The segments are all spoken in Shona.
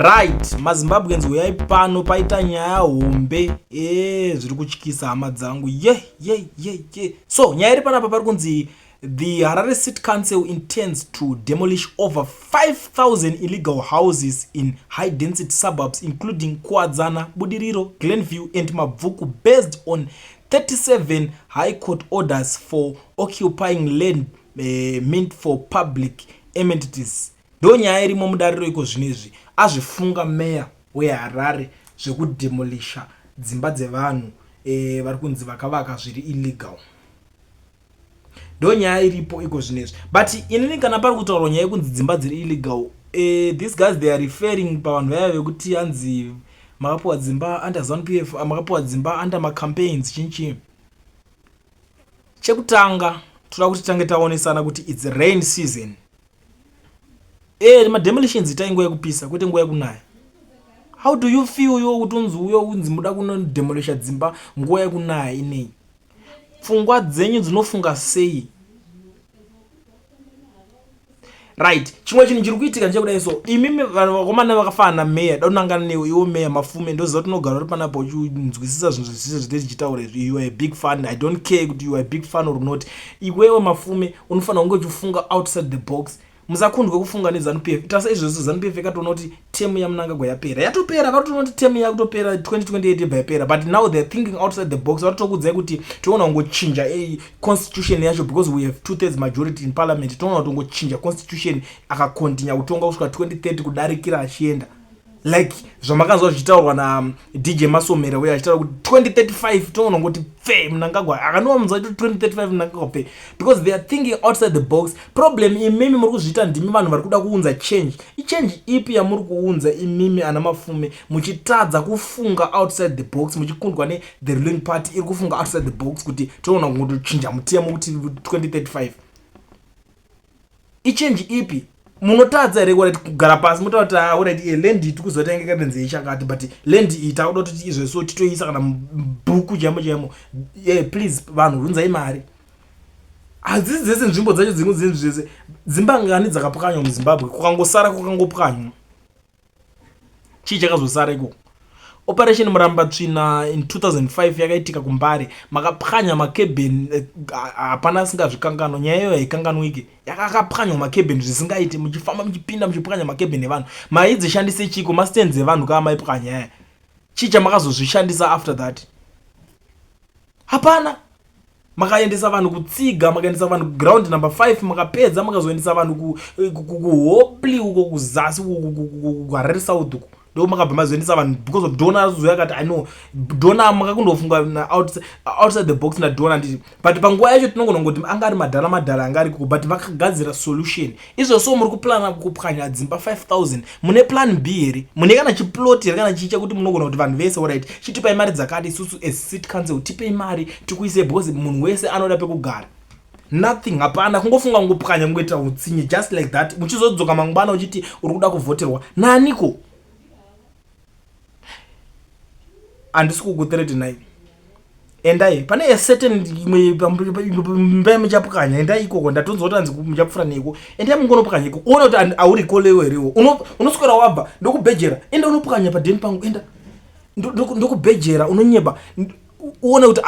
Right, maZimbabweans huyai pano paita nyaya hombe ee zviri kutyisa hama dzangu ye ye ye ye. So nyaya iri panapa pari kunzi the Harare City Council intends to demolish over 5000 illegal houses in high density suburbs including Kuwadzana, Budiriro, Glenview and Mabvuku based on 37 High Court orders for occupying land meant for public amenities. Ndonyaya irimo mudariro iko zvino izvi. Azvifunga meya weHarare zvekudemolisha dzimba dzevanhu eh, vari kunzi vakavaka zviri illegal. Ndonyaya iripo iko zvino izvi. But inini kana pari kutaurwa nyaya yekunzi dzimba dziri illegal, these guys they are referring pavanhu vaya vekuti hanzi makapiwa dzimba under ZANU PF, makapiwa dzimba under macampaigns chii chii. Chekutanga toda kuti tange taonesana kuti it's rain season. Mademolitions itai nguva yekupisa kwete nguva yekunaya. How do you feel iwe kuti unzi uyo unzi muda kunodemolisha dzimba nguva yekunaya inei? Pfungwa dzenyu dzinofunga sei? Right, chimwe chinhu chiri kuitika ndechekudai so imimi vanhu vakomana vakafanana nameya da kunangana newe iwo meya Mafume, ndoziva kuti unogara uri panapa uchinzwisisa zvinhu zvese zvinenge zvichitaura izvi. You are a big fan, I don't care kuti you are a big fan or not. Iwewe Mafume unofanira kunge uchifunga outside the box. Musakundwe kufunga neZANU PF. Tasa izvozvo ZANU PF yakatoona kuti temu yaMnangagwa yapera, yatopera. Varitoona kuti temu yakutopera 2028 yebva yapera, but now they are thinking outside the box. Varitokuudzai kuti toona kungochinja constitution yacho because we have 2/3 majority in parliament. Toona kutongochinja constitution akakontinya kutonga kusvika 2030 kudarikira achienda, like zvamakanzwa zvichitaurwa na DJ Masomera uye achitaura kuti 2035 toona kungoti pfe Mnangagwa akanowanza kuti 2035 Mnangagwa pfe, because they are thinking outside the box. Problem imimi muri kuzviita ndimi vanhu vari kuda kuunza change. Ichange ipi yamuri kuunza imimi ana Mafume muchitadza kufunga outside the box, muchikundwa nethe ruling party iri kufunga outside the box kuti toona kungotochinja mutemo kuti 2035? Ichange ipi? Munotadza here kuti kugara pasi motaura kuti alright, land iyi tikuziva kuti yange yakabenzi ichakati, but land iyi takuda kuti izvo titoisa kana bhuku chaimo chaimo? Please vanhu runzai mari. Hadzisi dzese nzvimbo dzacho dzimwe dzinhu zvese. Dzimba ngani dzakapwanywa muZimbabwe? Kukangosara kukangopwanywa, chii chakazosara ikoko? Operation Murambatsvina in 2005 yakaitika kuMbare, makapwanya macabin, hapana asingazvikanganwa. Nyaya iyoyo haikanganwike. Yakakapwanywa macabin zvisingaiti, muchifamba muchipinda muchipwanya macabin evanhu. Maidzishandise chiko mastands evanhu kaa maipwanya aya? Chii chamakazozvishandisa after that? Hapana. Makaendesa vanhu kutsiga, makaendesa vanhu kuground number 5, makapedza makazoendesa vanhu kuHopley uko kuzasi kuHarare South uko, ndo makabva mazoendesa vanhu because of donor. Azoya akati I know donor, makakundofunga outside the box nadonor nditi, but panguva yacho tinogona kungoti anga ari madhara madhara anga ari koko, but vakagadzira solution. Izvo so muri kuplana kupwanya dzimba 5000, mune plan B here? Mune kana chiplot here kana chii chekuti munogona kuti vanhu vese, alright, chitipai mari dzakati, isusu as city council tipei mari tikuisei, because munhu wese anoda pekugara? Nothing, hapana. Kungofunga kungopwanya, kungoita utsinye just like that, muchizodzoka mangwana uchiti uri kuda kuvhoterwa naniko? Handisi kukuthreatenai. Endai pane a certain imwe imba muchapwanya, endai ikoko. Ndatonzwa kuti anzi muchapfura neko. Endai mungonopwanya ikoko, uone kuti aurikolewo herewo. Unoswera wabva ndokubhejera, enda unopwanya padheni pangu, enda ndokubhejera. Unonyeba, uone kuti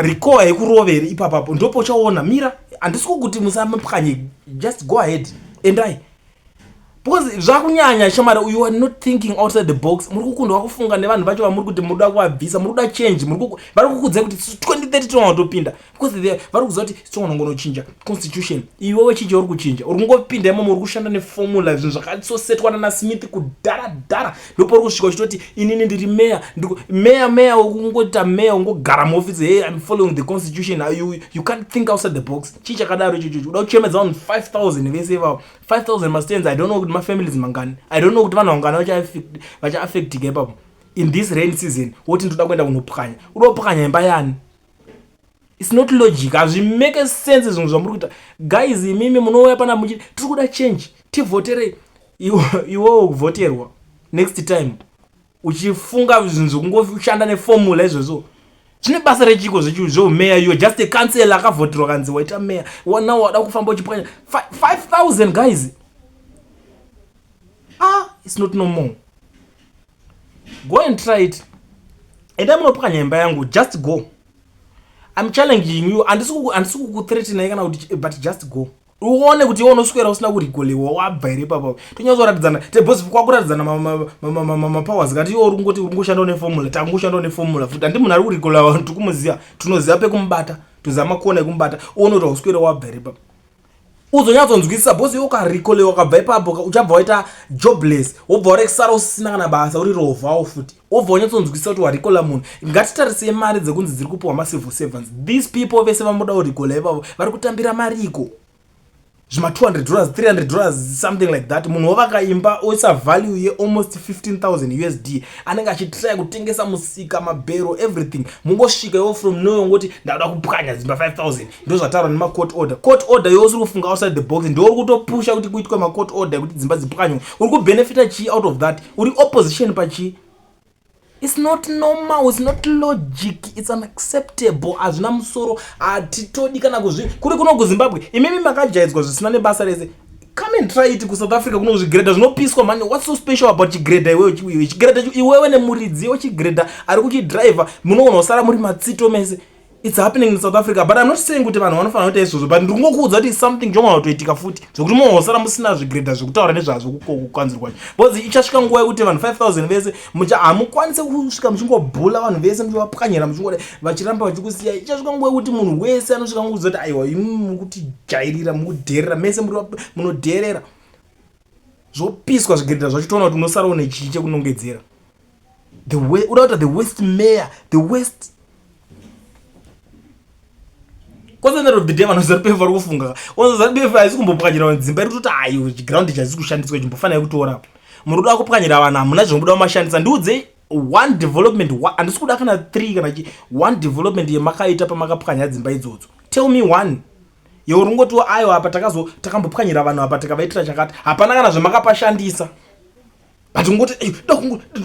rikoa yekurova here ipapapo. Ndopo uchaona. Mira, handisi kukuti musamupwanye, just go ahead, endai, because zvakunyanya shamari. You are not thinking outside the box. Muri kukundwa kufunga nevanhu vacho vamuri kuti muri kuvabvisa. Muri kuda change, vari kukudzai kuti 2030 tinoona kutopinda because vari kuziva kuti tinoona ngonochinja constitution. Iwewe chii chauri kuchinja? Uri kungopinda imomo, uri kushanda neformula, zvinhu zvakatsosetwa nana Smith kudhara dhara. Ndopo uri kusvika uchitoti inini ndiri meya, meya meya wekungoita meya, ungogara muofisi. Hey, I'm following the constitution. You can't think outside the box. Chii chakadaro ichocho? Uda kuchemedza vanhu 5000 vese ivavo, 5000 mastands. I don't know kuti mafamilies mangani, I don't know kuti vanhu vangani vachaaffectika ipapo in this rain season. Woti ndoda kuenda kunopwanya, uda kupwanya imba yani? It's not logic, hazvimake sense zvinhu zvamuri kuita guys. Imimi munouya pana muchiti tiri kuda change, tivhoterei. Iwewo kuvhoterwa next time uchifunga zvinhu zvekungoshanda neformula izvozvo, zvine basa rechiko zveumeya? You just a councillor akavhoterwa, kanzi waita meya, now wada kufamba uchipwanya 5000 guys. Ah, It's not normal. Go and try it. Endai munopwanya imba yangu. Just go. I'm challenging you. Handisi kukuthreatenai kana kuti, but just go. Uone kuti iwe unoswera usina kurikolewa wabva here papa. Tonyatsoratidzana tebhosi kwakuratidzana mapowers kati iwe uri kungoti uri kungoshandawo neformula, takungoshandawo neformula futi. Handi munhu ari kurikolewa tiri kumuziva, tinoziva pekumubata, toziva makona ekumubata. Uone kuti hauswere wabva here papa. Uzonyatsonzwisisa bhosi iwe ukarikolewa ukabva ipapo uchabva waita jobless, wobva warekisara usisina kana basa, uri rovhawo futi. Wobva wanyatsonzwisisa kuti warikola munhu. Ngatitarisei mari dzekunzi dziri kupiwa macivil servants. These people vese vamuda kurikola ivavo vari kutambira mariko zvima $200, $300, something like that. Munhu wovaka imba oisa value yealmost 15,000 USD, anenge achitry kutengesa musika, mabhero, everything. Mungosvika iwo from nowhere ngoti ndauda kupwanya dzimba 5000, ndo zvataurwa nemacourt order. Court order iwo usiri kufunga outside the box, ndo uri kutopusha kuti kuitwe macourt order ekuti dzimba dzipwanywe. Uri kubenefita chii out of that? Uri opposition pachii? It's not normal, it's not logic, it's unacceptable. Hazvina musoro, hatitodi kana kuzvi kuri kuno kuZimbabwe. Imimi makajaidzwa zvisina nebasa rese. Come and try it kuSouth Africa kuno, zvigreda zvinopiswa mani. What's so special about chigreda iwewe? Iwe chigreda iwewe nemuridzi wechigreda ari kuchidhiraivha munoona kusara muri matsito mese. It's happening in South Africa, but I'm not saying kuti vanhu vanofanira kuita izvozvo, but ndiri kungokuudza kuti something chogona kutoitika futi zvekuti munosara musina zvigreda zvekutaura nezvazvo kukanzuru kwacho, because ichasvika nguva yekuti vanhu 5000 vese hamukwanisi kusvika muchingobhula vanhu vese muchivapwanyira, muchingoda vachiramba vachikusiya. Ichasvika nguva yekuti munhu wese anosvika nguudza kuti aiwa, imi mukutijairira, mukudherera, mese munodherera. Zvopiswa zvigreda zvacho, toona kuti unosarawo nechii chekunongedzera. The way uda kuita the worst mayor, the worst end of the day, vanhu ZANU PF vari kufunga ZANU PF haisi kumbopwanyira vanhu dzimba, iri kutoti ayo chigraundi chazisi kushandiswa, chimbofanira kutora. Muri kuda kupwanyira vanhu, hamuna zvinobuda mumashandisa. Ndiudzei one development, handisi kuda kana three kana chi, one development yemakaita pamakapwanya dzimba idzodzo. Tell me one yeuri kungotiwo aiwa, apa takazo takambopwanyira vanhu apa, tikavaitira chakati. Hapana kana zvamakapashandisa, but ungoti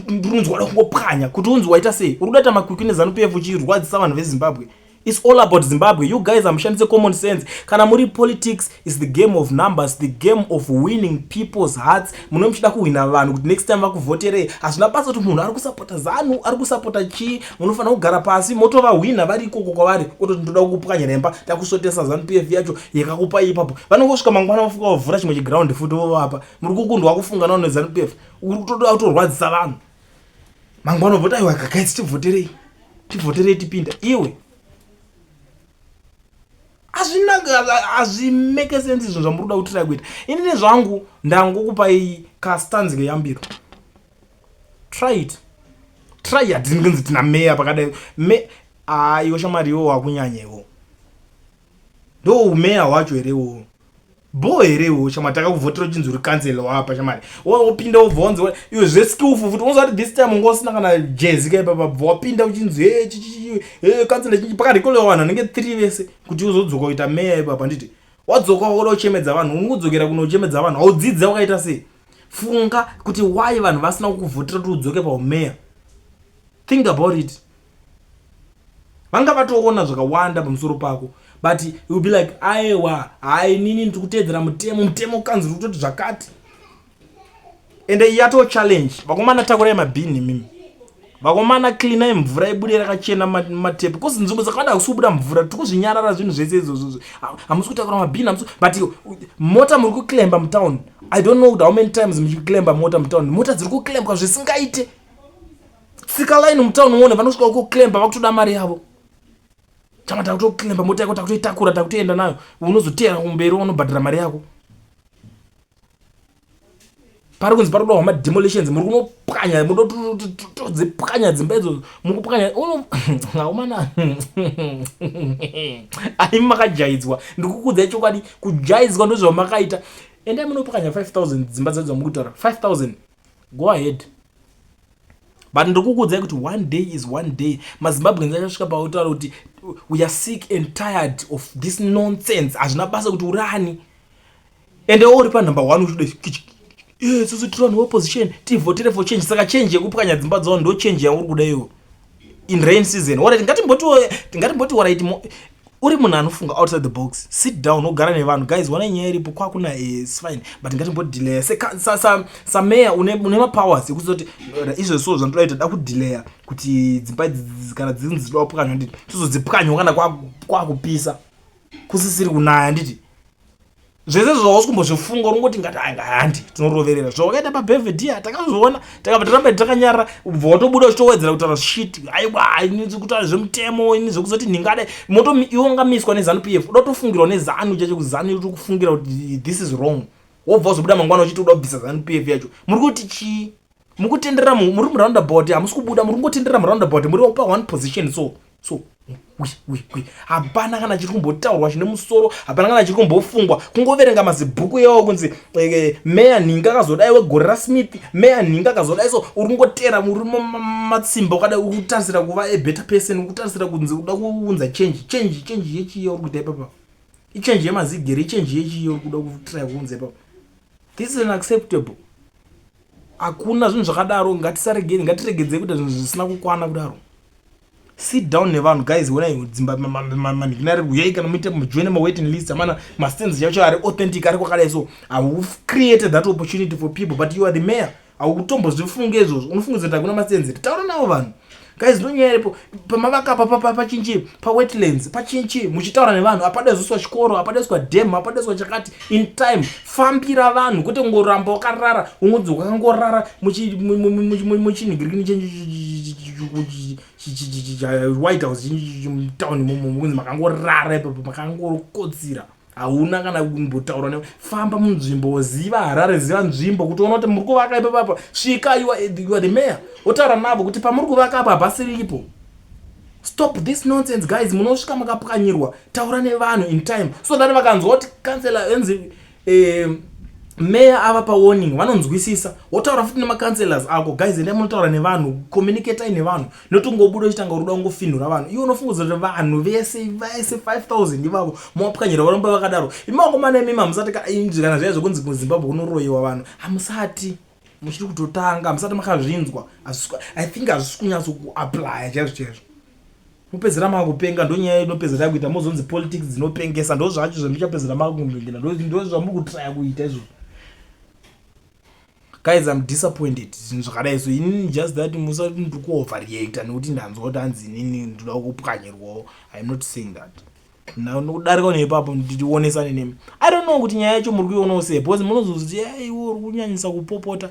ndinonzwa da kungopwanya kuti unzi waita sei. Uri kuda kuita makwikwi neZANU PF uchirwadzisa vanhu veZimbabwe. It's all about Zimbabwe. You guys hamushandise common sense. Kana muri politics, is the game of numbers, the game of winning people's hearts. Munenge muchida kuhwina vanhu kuti next time vakuvhoterei. Hazvina basa kuti munhu ari kusapota ZANU, ari kusapota chii. Munofanira kugara pasi motovahwina vari ikoko kwavari, ototi ndoda kukupwanyira imba, takusvotesa ZANU PF yacho yakakupa ipapo. Vanongosvika mangwana vafuka vavhura chimwe chigraundi futi vovapa. Muri kukundwa kufunga nao neZANU PF, uri kutoda kutorwadzisa vanhu. Mangwana voti aiwa guys, tivhoterei, tivhoterei tipinda. Iwe hazvina, hazvimake sense izvo zvamuri kuda kutirai kuita. Inini zvangu ndangokupai kastanzi keyambiro. Try it, try. Hatinginzi tina meya pakadai me aiwa shamwari, iwo wakunyanya iwo ndo umeya hwacho here iwowo? Bo here iwo shamwari? Takakuvhotera uchinzi uri kansela wapa shamwari, wopinda wobva wanzi iwe zveskillful futi. Unoziva kuti this time unga usina kana jezi kaipapa, bva wapinda uchinzi he kansela chinji, pakarikolewa vanhu vanenge three vese kuti uzodzoka kuita meya ipapa. Handiti wadzoka wakuda kuchemedza vanhu? Uri kudzokera kunochemedza vanhu, haudzidze wakaita sei? Funga kuti why vanhu vasina kukuvhotera kuti udzoke paumeya. Think about it. Vanga vatoona zvakawanda pamusoro pako, but you will be like, aiwa, hai, nini ndiri kuteedzera mutemo, mutemo kanzuru kutoti zvakati. Ende yato challenge. Vakomana, takurai mabhini mimi. Vakomana, cleanai mvura ibude rakachena mumatepu, because nzvimbo dzakawanda hakusi kubuda mvura. Tiri kuzvinyarara zvinhu zvese izvozvo. Hamusi kutakura mabhini, hamusi, but mota muri kuclemba mutown. I don't know how many times muchiclemba mota mutown. Mota dziri kuclembwa zvisingaite. Tsika line mutown uone vanosvika kuclemba vakutoda mari yavo. Chama takutoclemba mota yako, takutoitakura, takutoenda nayo, unozoteera kumberi unobhadhara mari yako. Pari kunzi pari kudawa mademolitions, muri kunopwanya, munotodzipwanya dzimba idzodzo, muri kupwanya aumana. Ai, makajaidzwa, ndiri kukuudzai chokwadi, kujaidzwa ndozvamakaita. Endai munopwanya 5000 dzimba dzadzo dzamuri kutaura, 5000. Go ahead, but ndiri kukuudzai kuti one day is one day maZimbabweans achasvika pautaura kuti we are sick and tired of this nonsense. Hazvina basa kuti urani, ende uri panumber one uchida susu tiri vanhu veopposition, tivhotere for change. Saka change yekupwanya dzimba dzavo ndo change yauri kuda iwo in rain season? Alright, ngatimboti alright. Uri munhu anofunga outside the box, sit down, wogara nevanhu. Guys, wana nyaya iripo kwakuna, it's fine, but ngatimbodelaya. Sameya une mapowers ekuzoti izvo so zvandoda kuita, da kudelaya kuti dzimba idzi kana dzinzi dzinoda kupwanywa, nditi tozodzipwanywa kana kwakupisa, kusisiri kunaya, nditi zvese zvausi kumbozvifunga. Uri ngoti ngati handi tinoroverera zvawakaita paBelvedere, takazviona, takabva taramba takanyarara. Ubva watobuda uchitowedzera kutaura shit. Aiwa, kutaura zvemutemo ini zvekuzoti ndingade moto, iwe ungamiswa neZANU PF, uda kutofungirwa neZANU chacho. KuZANU iri kufungira kuti this is wrong, wobva wazobuda mangwana uchiti uda kubvisa ZANU PF yacho. Muri kuti chii? Mukutenderera muri muroundabout, hamusi kubuda, muri kungotenderera muroundabout, muri pa one position. So wi wi wi, hapana kana chiri kumbotaurwa chine musoro, hapana kana chiri kumbofungwa. Kungoverenga mazibhuku yawo kunzi meya nhinga akazodai wegore raSmith, meya nhinga akazodai. So uri kungotera muri matsimba wakadai, uri kutarisira kuva a better person, uri kutarisira kunzi uda kuunza change. Change yechiyo uri kuita ipapa? Ichange yemazigere? Ichange yechiyo uri kuda kutry kuunza ipapa? This is unacceptable. Hakuna zvinhu zvakadaro. Ngatisaregei, ngatiregedzei kuita zvinhu zvisina kukwana kudaro. Sit down nevanhu. Guys, onai dzimba manhingi uyai, kana muite mujoine mawaiting list amana mastands yacho ari authentic, ari kwakadai. So haucreated that opportunity for people, but you are the mayor. Hautombozvifunge izvozvo. Unofungidzira kuti hakuna mastands. Taura navo vanhu. Guys, ndonyaya iripo pamavakapa pachinchi, pawetlands pachinchi, muchitaura nevanhu. Apadaziswa chikoro, apadaziswa dam, apadaziswa chakati in time. Fambira vanhu, kwete kungoramba wakarara, ungonzi wakangorara muchinhingirikini White House town imomo, kunzi makangorara ipapo, makangokotsira, hauna kana kumbotaura ne. Famba munzvimbo, ziva Harare, ziva nzvimbo kuti ona kuti muri kuvaka ipapapa. Svika, you are the mayor, wotaura navo kuti pamuri kuvaka apa hapasiripo. Stop this nonsense, guys. Munosvika makapwanyirwa. Taura nevanhu in time so that vakanzwa kuti councillor enzi meya ava pawarning, vanonzwisisa. Wotaura futi nemacouncillors ako. Guys, endai munotaura nevanhu, communicatai nevanhu, notongobuda uchitanga uri kuda kungofinhura vanhu. Iwe unofungidzira kuti vanhu vese vese 5000 ivavo mavapwanyira, varomba vakadaro? Imakomana imimi, hamusati kana zviya zvekunzi kuZimbabwe kunoroyiwa vanhu, hamusati, muchiri kutotanga, hamusati makazvinzwa. I think hazvisi kunyatsokuapplya chaizvo chaizvo. Mupedzera makupenga. Ndonyaya inopedzera kuita mozonzi politics dzinopengesa. Ndo zvacho zvamuchapedzera makumbengera, ndo zvamuri kutraya kuita izvozvo. Guys, I'm disappointed zvinhu zvakadai. So inini, just that musati ndiri kuoverreacta nekuti ndanzwa kuti hanzi inini ndoda kupwanyirwawo. I am not saying that. Nokudarika neipapo, ndionesane nemi. I don't know kuti nyaya yacho muri kuionawo sei, because munozoziti iwe uri kunyanyisa kupopota.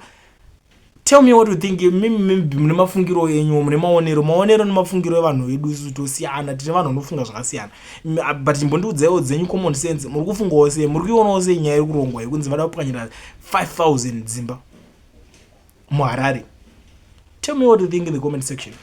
Tell me what you think. Maybe mune mafungiro enyu, mune maonero nemafungiro evanhu vedu. Isu tosiyana, tine vanhu vanofunga zvakasiyana, but imbondiudzaiwo dzenyu common sense. Muri kufungawo sei? Muri kuionawo sei nyaya iri kurongwa yekunzi vada kupwanyira 5000 dzimba muHarare? Tell me what you think in the comment section.